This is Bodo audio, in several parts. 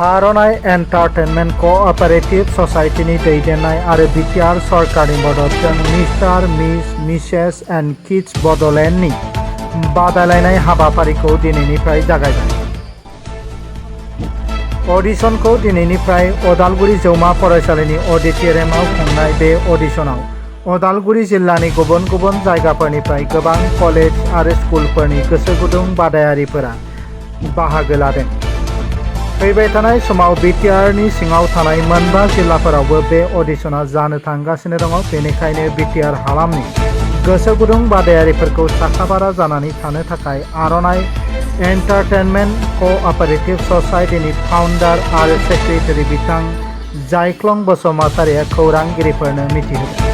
आर'न्नाइ एन्टारटेनमेन्ट क'अपारेटिभ ससाइटिनि दैदेननाय आरो बिटिआर सरकारनि मददजों मिस्टार मिसेस एन्ड किड्स बड'लेण्डनि बादायलायनाय हाबाफारिखौ दिनैनिफ्राय जागायबाय। अडिशनखौ दिनैनिफ्राय अदालगुरि जौमा फरायसालिनि अडिट'रियामाव खुंनाय बे अडिशनाव अदालगुरि जिल्लानि गुबुन गुबुन जायगाफोरनिफ्राय गोबां कलेज आरो स्कुलफोरनि गोसोगुदुं बादायारिफोरा बाहागो लादों। फैबाय थानाय समाव बिटिआरनि सिङाव थानाय मोनबा जिल्लाफोरावबो बे अडिशना जानो थांगासिनो दङ। बेनिखायनो बिटिआर हालामनि गोसोगुदुं बादायारिफोरखौ साखाफारा जानानै थानो थाखाय आर'न्नाइ एन्टारटेनमेन्ट क'अपारेटिभ ससाइटिनि फाउन्डार आरो सेक्रेटारि बिथां जायख्लं बसुमतारिया खौरांगिरिफोरनो मिथिहोदों।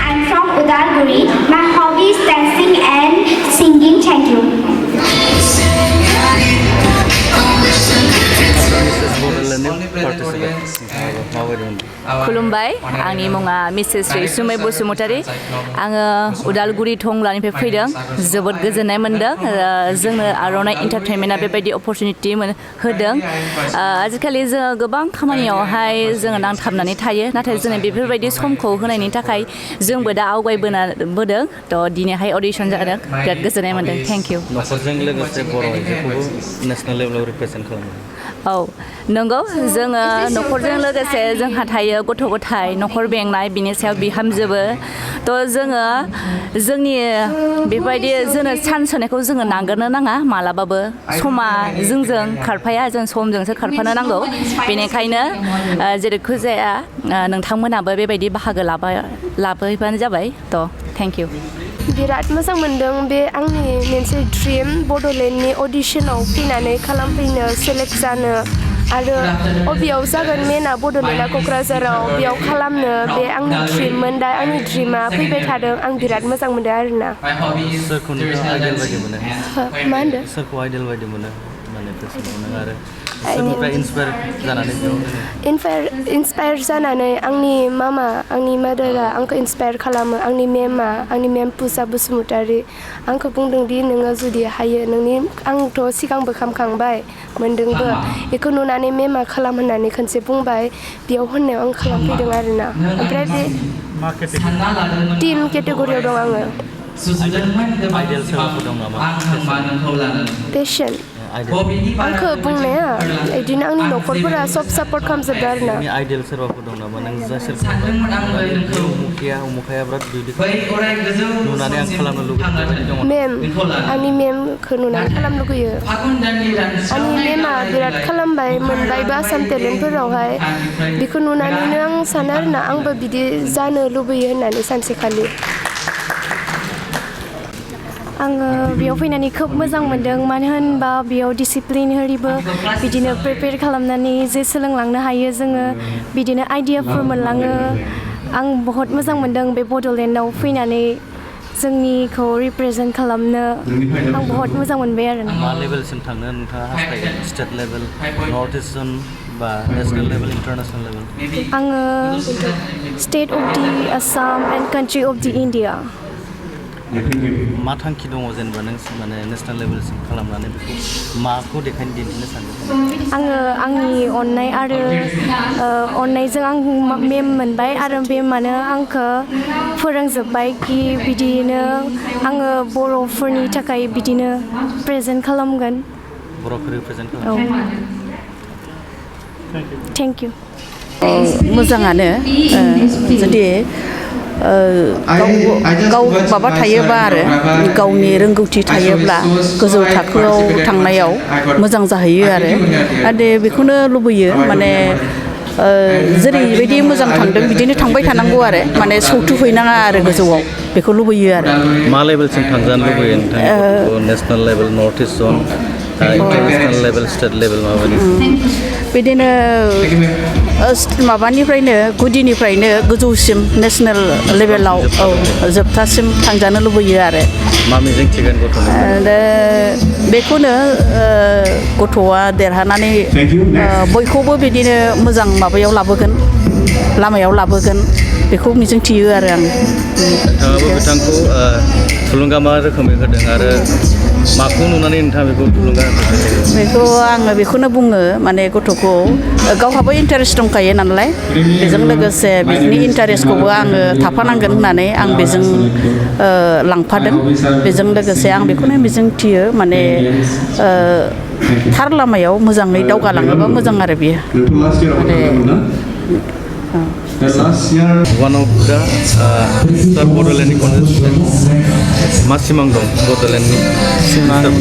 I'm from Udalguri. My hobby is dancing and singing. Thank you. खुलुमबाय, आंनि मुङा मिसेस रैसुमै बसुमतारी। आङो उदालगुरि टंलानिफ्राय फैदों। जोबोद गोजोननाय मोनदों। जोंनो आर'न्नाइ एन्टारटेनमेन्टआ बेबायदि अपरचुनिटि होदों। आजिखालि जोङो गोबां खामानियावहाय जोङो नांथाबनानै थायो, नाथाय जोङो बेफोरबायदि समखौ होनायनि थाखाय जोंबो दा आवगायबोदों। थ' दिनैहाय अडिशन जादों, बिराद गोजोननाय मोनदों। Thank you. न'खरजों लोगोसे बर' आइजोखौबो नेसनेल लेभेलाव रिप्रेजेन्ट खालामो। औ नंगौ, जोङो न'खरजों लोगोसे जोंहा थायो गथ' गथाय, न'खर बेंनाय, बिनि सायाव बिहामजोबो। थ' जोङो जोंनि बेबायदि जोंनो चान्स होनायखौ जोङो नागारनो नाङा मालाबाबो। समा जोंजों खारफाया, जों समजोंसो खारफानो नांगौ। बेनिखायनो जेरैखि जाया नोंथांमोनाबो बेबायदि बाहागो लाबोबानो जाबाय। थ' थेंक इउ। बिराद मोजां मोनदों। बे आंनि मोनसे ड्रिम बड'लेण्डनि अडिशनाव फैनानै खालामफैनो, सेलेक्ट जानो आरो अबेयाव जागोन मेनआ बड'लेण्डआ क'क्राझाराव, बेयाव खालामनो बे आंनि ड्रिममोन। दा आंनि ड्रिमा फैबाय थादों। आं बिराद मोजां मोनदों आरोना। सोरखौ आइडियल बायदि मोनो? मा होनदों? सोरखौ आइडियल बायदि मोनो माने नों आरो सोरनिफ्राय इन्सपायार जानानै इन्सपायार जानानै आंनि मामा, आंनि मादारा आंखौ इन्सपायार खालामो। आंनि मेम पुजा बसुमतारी आंखौ बुंदों दि नोङो जुदि हायो, आंथ' सिगांबो खालामखांबाय मोनदोंबो, बेखौ नुनानै मेमा खालाम होननानै खनसे बुंबाय। बेयाव होननायाव आं खालामफैदों आरोना। ओमफ्राय बे टिम केटेगरियाव दं आङो। पेशन आंखौ बुंनाया बिदिनो आंनि न'खरफोरा सब सापर्ट खालामजोबदों आरोना। आइडियल सोरबाफोर दं नामा नों जा उमुखाया बिराद बिदि नुनानै आं खालामनो लुगैयो? मेम, आंनि मेमखौ नुनानै खालामनो लुगैयो। आंनि मेमा बिराद खालामबाय, मोनबायबो आसाम टेलेन्टफोरावहाय। बेखौ नुनानैनो आं सानो आरोना, आंबो बिदि जानो लुबैयो होननानै सानसेखालि। आङो बेयाव फैनानै खोब मोजां मोनदों, मानो होनबा बेयाव डिसिप्लिनरिबो बिदिनो प्रिपेयार खालामनानै जे सोलोंलांनो हायो जोङो, बिदिनो आइडियाफोर मोनलाङो। आं बहुत मोजां मोनदों बे बड'लेण्डआव फैनानै जोंनिखौ रिप्रेजेन्ट खालामनो। आं बहुत मोजां मोनबाय आरो। मा लेभेलसिम थांनो नोंथाङा हास्थायो? स्टेट लेभेल, नर्थ इस्टार्न बा नेसनेल लेभेल, इन्टारनेसनेल लेभेल? आङो state of the Assam and country of the India. मा थांखि दङ जेनेबा नों माने नेसनेल लेभेलसिम खालामनानै बेखौ माखौ दिन्थिनो सानदों? आङो आंनि अननाय आरो अननायजों आं मेम मोनबाय, आरो मेमानो आंखौ फोरोंजोब्बाय कि बिदिनो आङो बर'फोरनि थाखाय बिदिनो प्रेजेन्ट खालामगोन। बर'खौ रिप्रेजेन्ट खालामगोन। Thank you. मोजाङानो जुदि गाव माबा थायोबा आरो गावनि रोंगौथि थायोब्ला गोजौ थाखोआव थांनायाव मोजां जाहैयो आरो बेखौनो लुबैयो। माने जेरैबायदि मोजां थांदों बिदिनो थांबाय थानांगौ आरो माने सौथुहैनाङा आरो गोजौआव, बेखौ लुबैयो आरो। मा लेभेलसिम थांजानो लुबैयो नोंथाङा? नेसनेल लेभेल, नर्थ इस्ट जन, इन्टारनेसनेल लेभेल, स्टेट लेभेल माबायदि? बिदिनो माबानिफ्रायनो गुदिनिफ्रायनो गोजौसिम नेसनेल लेभेलाव जोबथासिम थांजानो लुबैयो आरो। मा मिजिं थिगोन गथ'नो? बेखौनो गथ'आ देरहानानै बयखौबो बिदिनो मोजां माबायाव लाबोगोन, लामायाव लाबोगोन, बेखौ मिजिंथियो आरो आं। नोंथाङाबो बिथांखौ थुलुंगा मा रोखोमै होदों आरो माखौ नुनानै नोंथाङा बेखौ थुलुंगा होदों? बेखौ आङो बेखौनो बुङो माने गथ'खौ गावहाबो इन्टारेस्ट दंखायो नालाय बेजों लोगोसे बिनि इन्टारेस्टखौबो आङो थाफानांगोन होननानै आं बेजों लांफादों बेजों लोगोसे आं बेखौनो मिजिंथियो माने थार लामायाव मोजाङै दावगालाङोबा मोजां आरो बियो माने One of the Star Bodoland contestants मा सिमां दं बड'लेण्डनि सिमांथ'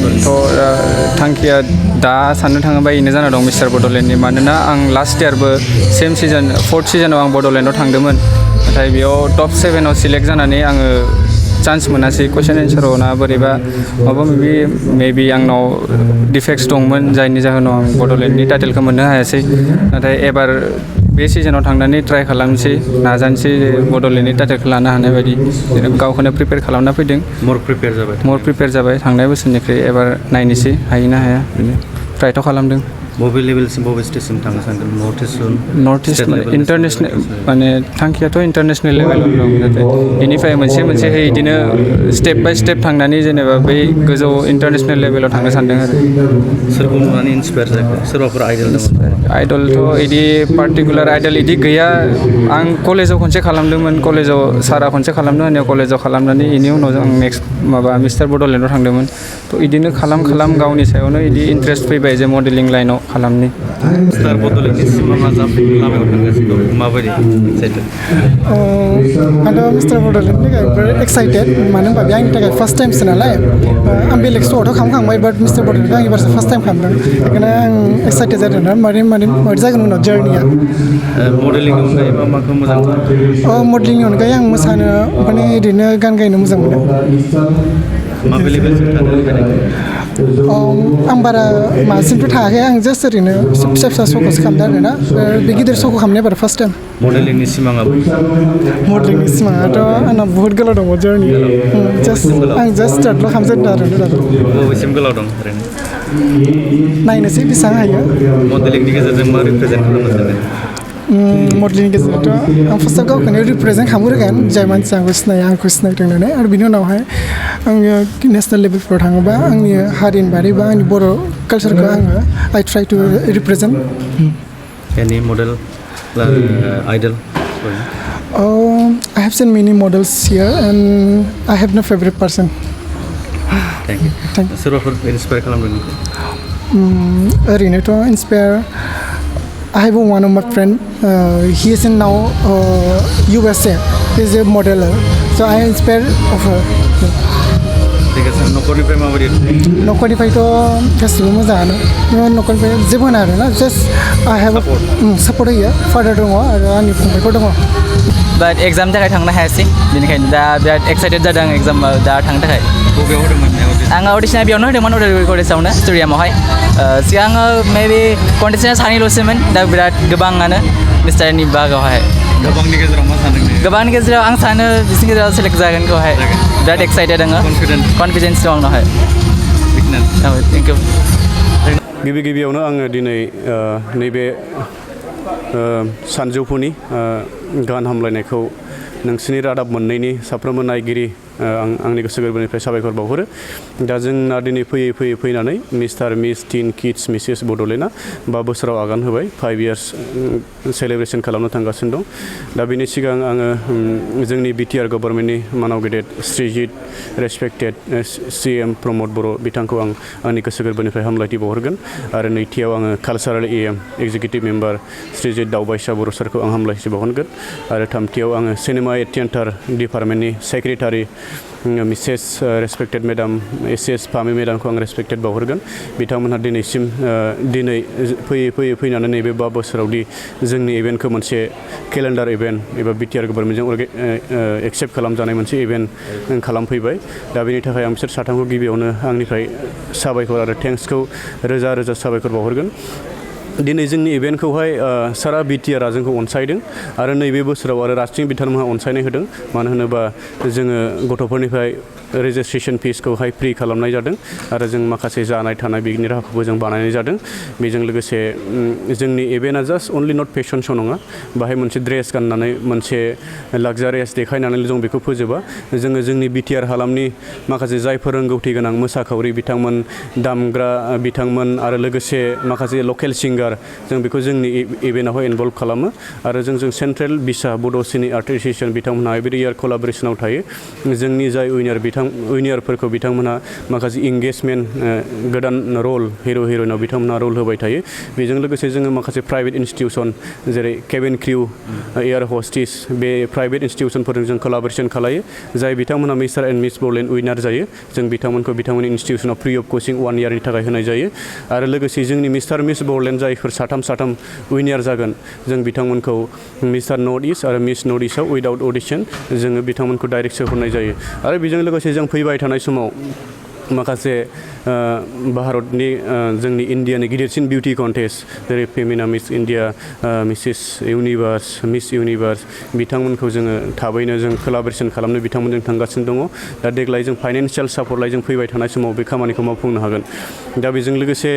थांखिया दा साननो थाङोबा बेनो जाना दं मिस्टार बड'लेण्डनि मानोना आं लास्ट इयारबो सेम सिजन 4th सिजनाव आं बड'लेण्डआव थांदोंमोन नाथाय बेयाव टप 7आव सिलेक्ट जानानै आङो चान्स मोनासै कुइसन एन्साराव ना बोरैबा माबा माबि मेबि आंनाव डिफेक्ट्स दंमोन जायनि जाहोनाव आं बड'लेण्डनि टाइटेलखौ मोननो हायासै नाथाय एबार बे सिजनाव थांनानै ट्राइ खालामनोसै नाजानोसै बड'लेण्डनि टाइटेलखौ लानो हानाय बायदि गावखौनो प्रिपेयार खालामना फैदों मर प्रिपेयार जाबाय थांनाय बोसोरनिख्रुइ एबार नायनोसै हायो ना हाया बिनो ट्राइथ' खालामदों बबे लेभेलसिम बबे स्टेजसिम थांनो सानदों नर्थ इस्ट इन्टारनेसनेल माने थांखियाथ' इन्टारनेसनेल लेभेलाव दं नाथाय बेनिफ्राय मोनसे बिदिनो स्टेप बाय स्टेप थांनानै जेनेबा बै गोजौ इन्टारनेसनेल लेभेलाव थांनो सानदों आरो सोरखौ नुनानै इन्सपायार जाखो सोरबाफोर आइडल दङ आइडलथ' बिदि पार्टिकुलार आइडल बिदि गैया आं कलेजाव खनसे खालामदोंमोन कलेजाव सारा खनसे खालामनो होनायाव कलेजाव खालामनानै बेनि उनाव आं नेक्स्ट माबा मिस्टार बड'लेण्डआव थांदोंमोन थ' बिदिनो खालाम गावनि सायावनो बिदि इन्ट्रेस्ट फैबाय जे मडेलिं लाइनाव खालामनि स्टार बड'लेण्डनि सिमाङा जाफुंनो लामायाव थांगासिनो दं माबायदि एक्साइटेड आंथ' मिस्टार बड'लेण्डनि थाखाय बिराद एक्साइटेड मानो होनबा बे आंनि थाखाय फार्स्ट टाइमसो नालाय आं बेलेग श'आवथ' खालामखांबाय बाट मिस्टार बड'लेण्डखौ आं एबारसो फार्स्ट टाइम खालामदों बेखायनो आं एक्साइटेड जादों ना मारै जागोन उनाव जार्निया मडेलिंनि अनगायै माखौ मोजां मोनो मडेलिंनि अनगायै आं मोसानो माने ओरैनो गान गायनो मोजां मोनो माबे लेभेलसिम आं बारा मासिमथ' थाङाखै आं जास्ट ओरैनो फिसा श'खौसो खालामदों आरोना बे गिदिर श'खौ खालामनाय एबार फार्स्ट टाइम मडेलिंनि सिमाङाबो मडेलिंनि सिमाङाथ' आंना बहुत गोलाव दङ जार्निया आं जास्ट स्टार्टल' खालामजेनदों आरो बबेसिम गोलाव दं ओरैनो नायनोसै बेसेबां हायो मडेलिंनि गेजेरजों मा रिप्रेजेन्ट खालामनो सानो मडेलिंनि गेजेरावथ' आं फार्स्टआव गावखौनो रिप्रेजेन्ट खालामग्रोगोन जाय मानसिया आंखौ सिनायो आंखौ सिनायदों होननानै आरो बिनि उनावहाय आङो नेसनेल लेभेलफ्राव थाङोबा आंनि हारिनि बारै बा आंनि बर' कालचारखौ आङो आइ ट्राइ टु रिप्रेजेन्ट एनि model idol? I have seen many models here and I have no favorite person. Thank you. सोरबाफोर इन्सपायार खालामदों नोंखौ? ओरैनोथ' inspire I have one of my friend. He is in now USA. He is a modeler. So I inspired of her. ठीक है सर न'खरनिफ्राय माबायदि न'खरनिफ्रायथ' गासिबो मोजाङानो न'खरनिफ्राय जेबो होना आरोना जास्ट आइ हेभ सापर्ट होयो फादार दङ आरो आंनि फंबायफोर दङ बाट एग्जामनि थाखाय थांनो हायासै बेनिखायनो दा बिराद एक्साइटेड जादों एग्जामाव दा थांनो थाखाय बबेयाव होदोंमोन आङो अडिशना बेयावनो होदोंमोन उदालगुरि कलेजावनो स्टुडियामावहाय सिगां आङो मेबि कन्टेस्टेन्टआ सानैल'सोमोन दा बिराद गोबाङानो मिस्टारनि बाहागोआवहाय गोबांनि गेजेराव मा सानदों गोबांनि गेजेराव आं सानो बिसोरनि गेजेराव सेलेक्ट जागोनखौहाय बिराद एक्साइटेड आङो कनफिडेन्स दं आंनावहाय थेंक इउ गिबियावनो आङो दिनै नैबे सानजौफुनि गाहाम हामलायनायखौ नोंसोरनि रादाब मोननायनि साफ्रोमबो नायगिरि आंनि गोसो गोरबोनिफ्राय साबायखर बावहरो दा जोंना दिनै फैनानै मिस्टार मिस टिन किड्स मिसेस बड'लेण्डआ 5 बोसोराव आगान होबाय 5 इयार्स सेलेब्रेसन खालामनो थांगासिनो दं दा बेनि सिगां आङो जोंनि बिटिआर गभर्नमेन्टनि मानाव गेदेर श्रीजित रेसपेक्टेड CM प्रमद बर' बिथांखौ आं आंनि गोसो गोरबोनिफ्राय हामलायथि बावहरगोन आरो नैथियाव आङो cultural AM executive member Srijit Daobaisa Boro' सारखौ आं हामलायथि बावहरगोन आरो थामथियाव आङो सिनेमा थियेटार डिपार्टमेन्टनि secretary Mrs respected madam SS Phami मेडामखौ आं रेसपेक्टेड बावहरगोन बिथांमोनहा दिनैसिम फैनानै नैबे 5 बोसोरावदि जोंनि इभेन्टखौ मोनसे केलेन्डार इभेन्ट एबा बिटिआर गभर्नमेन्टजों एक्सेप्ट खालामजानाय मोनसे इभेन्ट खालामफैबाय दा बेनि थाखाय आं बिसोर साथामखौ गिबियावनो आंनिफ्राय साबायखर आरो थेंक्सखौ रोजा रोजा साबायखर बावहरगोन दिनै जोंनि इभेन्टखौहाय सारा बिटिआरआ जोंखौ अनसायदों आरो नैबे बोसोराव आरो राष्ट्रीय बिथांमोनहा अनसायनाय होदों मानो होनोबा जोङो गथ'फोरनिफ्राय रेजिस्ट्रेसन फिसखौहाय फ्रि खालामनाय जादों आरो जों माखासे जानाय थानाय बिनि राहाखौबो जों बानायनाय जादों बेजों लोगोसे जोंनि इभेन्टआ जास्ट अनलि नट फेशन श' नङा बाहाय मोनसे ड्रेस गाननानै मोनसे लाक्जारियास देखायनानै जों बेखौ फोजोबा जोङो जोंनि बिटिआर हालामनि माखासे जायफोर रोंगौथि गोनां मोसाखावरि बिथांमोन दामग्रा बिथांमोन आरो लोगोसे माखासे लकेल सिंगार जों बेखौ जोंनि इभेन्टआवहाय इनभल्भ खालामो आरो जों सेन्ट्रेल बिसा बड' सिनि आर्ट एस'सिएसन बिथांमोनहा एभ्रि इयार कलाबरेसनाव थायो जोंनि जाय उइनारफोरखौ बिथांमोनहा माखासे इंगेजमेन्ट गोदान रल हिर' हिर'इनाव बिथांमोनहा रल होबाय थायो बेजों लोगोसे जोङो माखासे प्राइभेट इन्स्टिटिउसन जेरै केबिन क्रिउ एयार हस्टेस बे प्राइभेट इन्स्टिटिउसनफोरजों जों कलाबरेसन खालायो जाय बिथांमोनहा mister and miss Bodoland winner जायो जों बिथांमोनखौ बिथांमोननि इन्स्टिटिउसनाव फ्रि अफ कचिं 1 इयारनि थाखाय होनाय जायो आरो लोगोसे जोंनि मिस्टार मिस बड'लेण्ड जायफोर साथाम उइनार जागोन जों बिथांमोनखौ मिस्टार नर्थ इस्ट आरो मिस नर्थ इस्टआव उइदाउट अडिशन जोङो बिथांमोनखौ डाइरेक्ट सोहरनाय जायो आरो बेजों लोगोसे जों फैबाय थानाय समाव माखासे भारतनि जोंनि इण्डियानि गिदिरसिन बिउटि कन्टेस्ट जेरै Femina miss India Mrs universe miss universe बिथांमोनखौ जोङो थाबैनो जों कलाबरेसन खालामनो बिथांमोनजों थांगासिनो दङ दा देग्लाय जों फाइनान्सियेल सापर्टलाय जों फैबाय थानाय समाव बे खामानिखौ मावफुंनो हागोन दा बेजों लोगोसे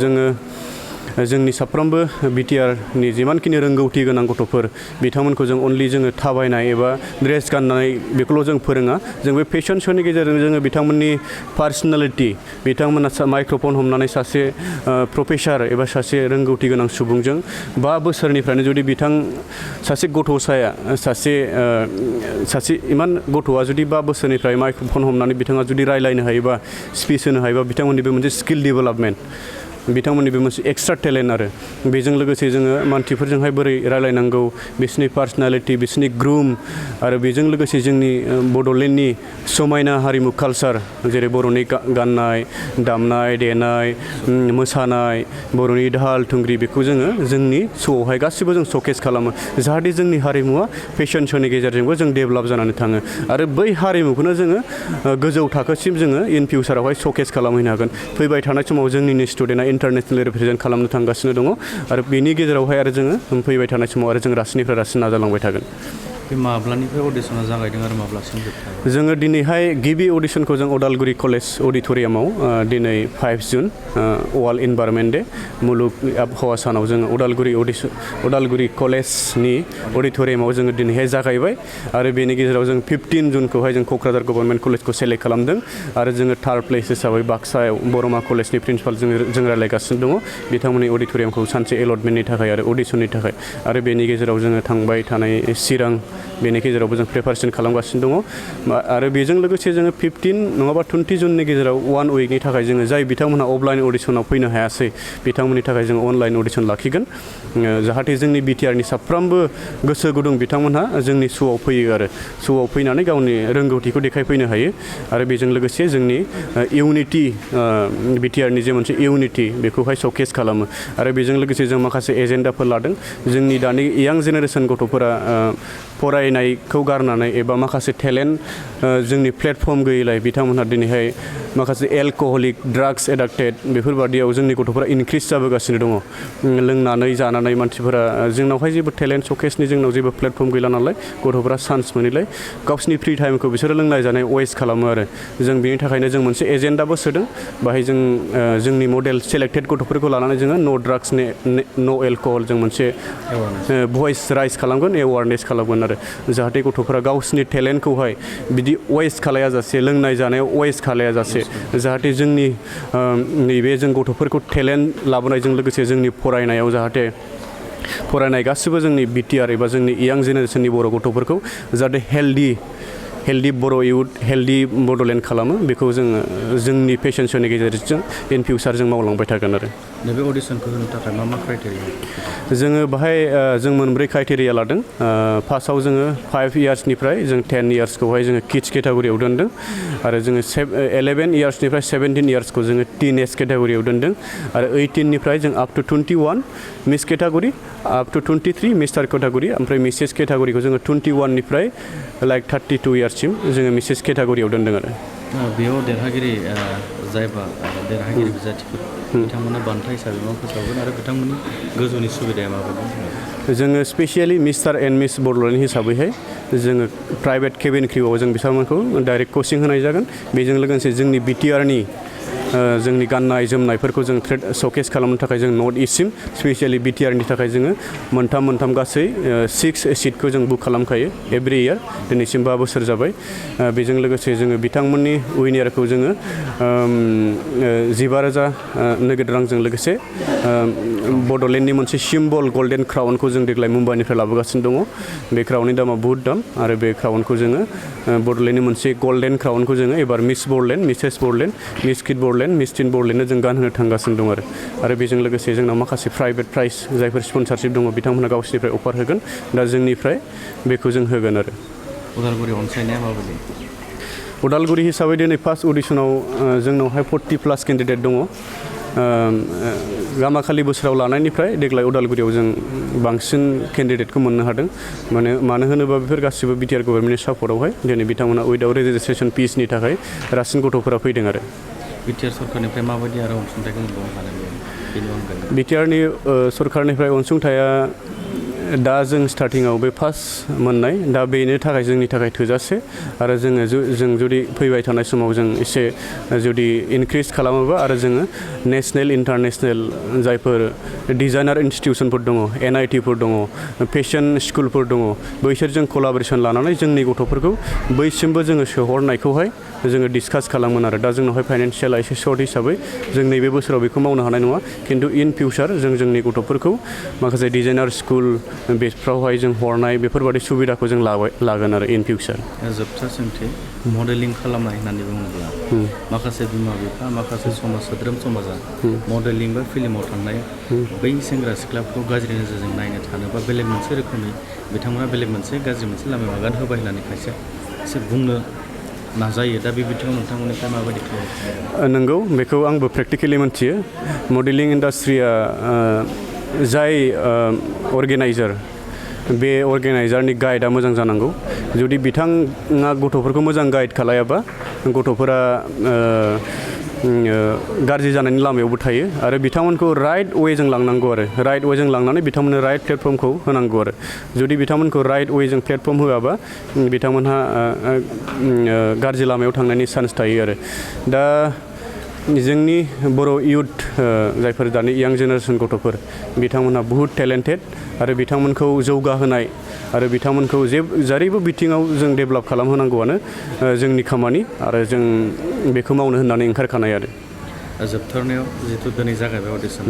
जोङो जोंनि साफ्रोमबो बिटिआरनि जिमानखिनि रोंगौथि गोनां गथ'फोर बिथांमोनखौ जों अनलि जोङो थाबायनाय एबा ड्रेस गाननाय बेखौल' जों फोरोङा जों बे फेशन श'नि गेजेरजों जोङो बिथांमोननि पार्सनेलिटि बिथांमोना माइक्र'फन हमनानै सासे प्रफेसार एबा सासे रोंगौथि गोनां सुबुंजों 5 बोसोरनिफ्रायनो जुदि सासे गथ'साया सासे इमान गथ'आ जुदि 5 बोसोरनिफ्राय माइक्र'फन हमनानै बिथाङा जुदि रायलायनो हायोबा स्पिच होनो हायोबा बिथांमोननि बे मोनसे स्किल डेभेलपमेन्ट बिथांमोननि बे मोनसे एक्सट्रा टेलेन्ट आरो बेजों लोगोसे जोङो मानसिफोरजोंहाय बोरै रायलायनांगौ बिसोरनि पार्सनेलिटि बिसोरनि ग्रुम आरो बेजों लोगोसे जोंनि बड'लेण्डनि समायना हारिमु कालचार जेरै बर'नि गाननाय दामनाय देनाय मोसानाय बर'नि दाहाल थुंग्रि बेखौ जोङो जोंनि श'आवहाय गासिबो जों श'केस खालामो जाहाथे जोंनि हारिमुवा फेशन श'नि गेजेरजोंबो जों डेभेलप जानानै थाङो आरो बै हारिमुखौनो जोङो गोजौ थाखोसिम जोङो इन फिउचारावहाय श'केस खालामहैनो हागोन फैबाय थानाय समाव जोंनिनो स्टुडेन्टआ इन्टारनेसनेल रिप्रेजेन्ट खालामनो थांगासिनो दङ आरो बेनि गेजेरावहाय आरो जोङो फैबाय थानाय समाव आरो जों रासिननिफ्राय रासिन नाजालांबाय थागोन बे माब्लानिफ्राय अडिसना जागायदों आरो माब्लासिम जोबथाय जोङो दिनैहाय गिबि अडिसनखौ जों उदालगुरि कलेज अडिट'रियामाव दिनै 5 जुन वर्ल्ड इनभाइरनमेन्ट डे मुलुग आबहावा सानाव जोङो उदालगुरि कलेजनि अडिट'रियामाव जोङो दिनैहाय जागायबाय आरो बेनि गेजेराव जों 15 जुनखौहाय जों क'क्राझार गभर्नमेन्ट कलेजखौ सेलेक्ट खालामदों आरो जोङो थार्ड प्लेस हिसाबै बाक्सायाव बर'मा कलेजनि प्रिन्सिपाल जों रायलायगासिनो दङ बिथांमोननि अडिट'रियामखौ सानसे एलटमेन्टनि थाखाय आरो अडिसननि थाखाय आरो बेनि गेजेराव जोङो थांबाय थानाय चिरां बेनि गेजेरावबो जों प्रिपारेसन खालामगासिनो दङ आरो बेजों लोगोसे जोङो 15 नङाबा 20 जुननि गेजेराव 1 उइकनि थाखाय जोङो जाय बिथांमोनहा अफलाइन अडिसनाव फैनो हायासै बिथांमोननि थाखाय जों अनलाइन अडिसन लाखिगोन जाहाथे जोंनि बिटिआरनि साफ्रोमबो गोसो गुदुं बिथांमोनहा जोंनि श'आव फैयो आरो श'आव फैनानै गावनि रोंगौथिखौ देखायफैनो हायो आरो बेजों लोगोसे जोंनि इउनिटि बिटिआरनि जे मोनसे इउनिटि बेखौहाय श'केस खालामो आरो बेजों लोगोसे जों माखासे एजेन्डाफोर लादों जोंनि दानि यां जेनेरेसन गथ'फोरा फरायनायखौ गारनानै एबा माखासे टेलेन्ट जोंनि प्लेटफर्म गैयैलाय बिथांमोनहा दिनैहाय माखासे एलक'हलिक ड्राग्स एडाक्टेड बेफोरबादियाव जोंनि गथ'फोरा इनक्रिज जाबोगासिनो दङ लोंनानै जानानै मानसिफोरा जोंनावहाय जेबो टेलेन्ट श'केसनि जोंनाव जेबो प्लेटफर्म गैला नालाय गथ'फोरा चान्स मोनैलाय गावसिनि फ्रि टाइमखौ बिसोरो लोंनाय जानाय वेस्ट खालामो आरो जों बेनि थाखायनो जों मोनसे एजेन्डाबो सोदों बाहाय जों जोंनि मडेल सेलेक्टेड गथ'फोरखौ लानानै जोङो नो ड्राग्स नो एलक'हल जों मोनसे भइस राइज खालामगोन एवारनेस खालामगोन आरो जाहाथे गथ'फोरा गावसिनि टेलेन्टखौहाय बिदि वेस्ट खालायाजासे लोंनाय जानायाव वेस्ट खालायाजासे जाहाथे जोंनि नैबे जों गथ'फोरखौ टेलेन्ट लाबोनायजों लोगोसे जोंनि फरायनायाव जाहाथे फरायनाय गासिबो जोंनि बिटिआर एबा जोंनि यां जेनेरेसननि बर' गथ'फोरखौ जाहाथे हेल्दि बर' इउथ हेल्दि बड'लेण्ड खालामो बेखौ जोङो जोंनि फेशन श'नि गेजेरजों इन फिउचार जों मावलांबाय थागोन आरो नैबे अडिसनखौ होनो थाखाय मा क्राइटेरिया जोङो बाहाय जों मोनब्रै क्राइटेरिया लादों फार्स्टआव जोङो 5 इयार्सनिफ्राय जों 10 इयार्सखौहाय जोङो किड्स केटागरियाव दोनदों आरो जोङो 11 इयार्सनिफ्राय 17 इयार्सखौ जोङो टिन एज केटागरियाव दोनदों आरो 18निफ्राय जों up to 21 miss category up to 23 mister category ओमफ्राय मिसेस केटागरिखौ जोङो 21निफ्राय लाइक 32 इयार्ससिम जोङो मिसेस केटागरियाव दोनदों आरो बेयाव देरहागिरि जायबा देरहागिरि बिजाथिफोर बिथांमोना बान्था हिसाबै मा फोसावगोन आरो बिथांमोननि गोजौनि सुबिदाया माबायदि जोङो specially mister and miss Bodoland हिसाबैहाय जोङो प्राइभेट केबिन क्रिउआव जों बिथांमोनखौ डाइरेक्ट कचिं होनाय जागोन बेजों लोगोसे जोंनि बिटिआरनि जोंनि गाननाय जोमनायफोरखौ जों ट्रेड शकेस खालामनो थाखाय जों नर्थ इस्टसिम स्पेसियेलि बिटिआरनि थाखाय जोङो मोनथाम गासै 6 सिटखौ जों बुक खालामखायो एभ्रि इयार दिनैसिम 5 बोसोर जाबाय बेजों लोगोसे जोङो बिथांमोननि उइनारखौ जोङो 15,000 नोगोद रांजों लोगोसे बड'लेण्डनि मोनसे सिम्बल गल्डेन क्राउनखौ जों देग्लाय मुम्बाइनिफ्राय लाबोगासिनो दङ बे क्राउननि दामा बुहुत दाम आरो बे क्राउनखौ जोङो बड'लेण्डनि मोनसे गल्डेन क्राउनखौ जोङो एबार miss Bodoland Mrs Bodoland miss kid Bodoland miss teen बड'लेण्डनो जों गानहोनो थांगासिनो दं आरो बेजों लोगोसे जोंनाव माखासे प्राइभेट प्राइज जायफोर स्पन्सारशिप दङ बिथांमोना गावसोरनिफ्राय अफार होगोन दा जोंनिफ्राय बेखौ जों होगोन आरो उदालगुरि अनसायनाया माबायदि उदालगुरि हिसाबै दिनै फार्स्ट अडिशनाव जोंनावहाय 40+ केन्डिडेट दङ गामाखालि बोसोराव लानायनिफ्राय देग्लाय उदालगुरियाव जों बांसिन केन्डिडेटखौ मोननो हादों मानो होनोबा बेफोर गासिबो बिटिआर गभर्नमेन्टनि सापर्टआवहाय दिनै बिथांमोना उइदाउट रेजिस्ट्रेसन फिसनि थाखाय रासिन गथ'फोरा फैदों आरो बिटिआर सरकारनिफ्राय माबायदि आरो अनसुंथाइखौ मोनबावनो हादों बेनि अनगायै बिटिआरनि सरकारनिफ्राय अनसुंथाइया दा जों स्टार्टिङाव बे फार्स्ट मोननाय दा बेनि थाखाय जोंनि थाखाय थोजासे आरो जों जुदि फैबाय थानाय समाव जों एसे जुदि इनक्रिज खालामोबा आरो जोङो नेसनेल इन्टारनेसनेल जायफोर डिजाइनार इन्स्टिटिउसनफोर दङ NITफोर दङ फेशन स्कुलफोर दङ बैसोरजों कलाबरेसन लानानै जोंनि गथ'फोरखौ बैसिमबो जोङो सोहरनायखौहाय जोङो डिसकास खालामगोन आरो दा जोंनावहाय फाइनान्सियेला एसे सर्ट हिसाबै जों नैबे बोसोराव बेखौ मावनो हानाय नङा खिन्थु इन फिउचार जों जोंनि गथ'फोरखौ माखासे डिजाइनार स्कुल बेफ्रावहाय जों हरनाय बेफोरबादि सुबिदाखौ जों लागोन आरो इन फिउचार जोबथा सोंथि मडेलिं खालामनाय होननानै बुङोब्ला माखासे बिमा बिफा माखासे समाज सोद्रोम समाजा मडेलिं बा फिल्माव थांनाय बै सेंग्रा सिख्लाफोरखौ गाज्रि नोजोरजों नायनो थानोबा बेलेग मोनसे रोखोमै बिथांमोना बेलेग मोनसे गाज्रि मोनसे लामायाव आगान होबाय होननानै खायसे एसे बुंनो नाजायो दा बे बिथिङाव नोंथांमोननिफ्राय माबायदि नंगौ बेखौ आंबो प्रेक्टिकेलि मोनथियो मडेलिं इन्डास्ट्रिया जाय अर्गेनाइजार बे अर्गेनाइजारनि गाइडआ मोजां जानांगौ जुदि बिथाङा गथ'फोरखौ मोजां गाइड खालायाबा गथ'फोरा गाज्रि जानायनि लामायावबो थायो आरो बिथांमोनखौ राइट वेजों लांनांगौ आरो राइट वेजों लांनानै बिथांमोननो राइट प्लेटफर्मखौ होनांगौ आरो जुदि बिथांमोनखौ राइट वेजों प्लेटफर्म होआबा बिथांमोनहा गाज्रि लामायाव थांनायनि चान्स थायो आरो दा जोंनि बर' इयुथ जायफोर दानि यां जेनेरेसन गथ'फोर बिथांमोनहा बुहुत टेलेन्टेड आरो बिथांमोनखौ जौगाहोनाय आरो बिथांमोनखौ जेरैबो बिथिङाव जों डेभेलप खालामहोनांगौआनो जोंनि खामानि आरो जों बेखौ मावनो होननानै ओंखारखानाय आरो जोबथारनायाव जिहेतु दिनै जागायबाय अडिसन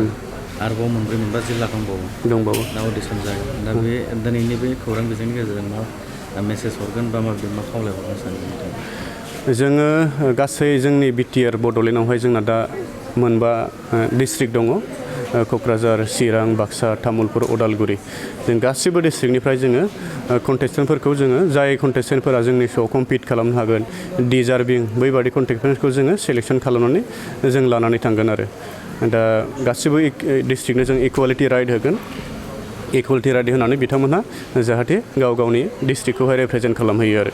आरोबाव 3-4 जिल्ला दंबावो दा अडिसन जागोन दा बे दिनैनि बे खौरां बिजोंनि गेजेरजों मा मेसेज हरगोन बा मा खावलायहरगोन सानगोन जोङो गासै जोंनि बिटिआर बड'लेण्डआवहाय जोंना दा 9 डिस्ट्रिक्ट दङ क'क्राझार चिरां बाक्सा तामुलपुर उदालगुरि जों गासिबो डिस्ट्रिक्टनिफ्राय जोङो कन्टेस्टेन्टफोरखौ जोङो जाय कन्टेस्टेन्टफोरा जोंनि श'आव कम्पिट खालामनो हागोन डिजार्भिं बैबादि कन्टेस्टेन्टफोरखौ जोङो सेलेक्सन खालामनानै जों लानानै थांगोन आरो दा गासिबो डिस्ट्रिक्टनो जों इकुवेलिटि राइट होगोन इकुवेलिटि राइट होनानै बिथांमोनहा जाहाथे गाव गावनि डिस्ट्रिक्टखौहाय रिप्रेजेन्ट खालामहैयो आरो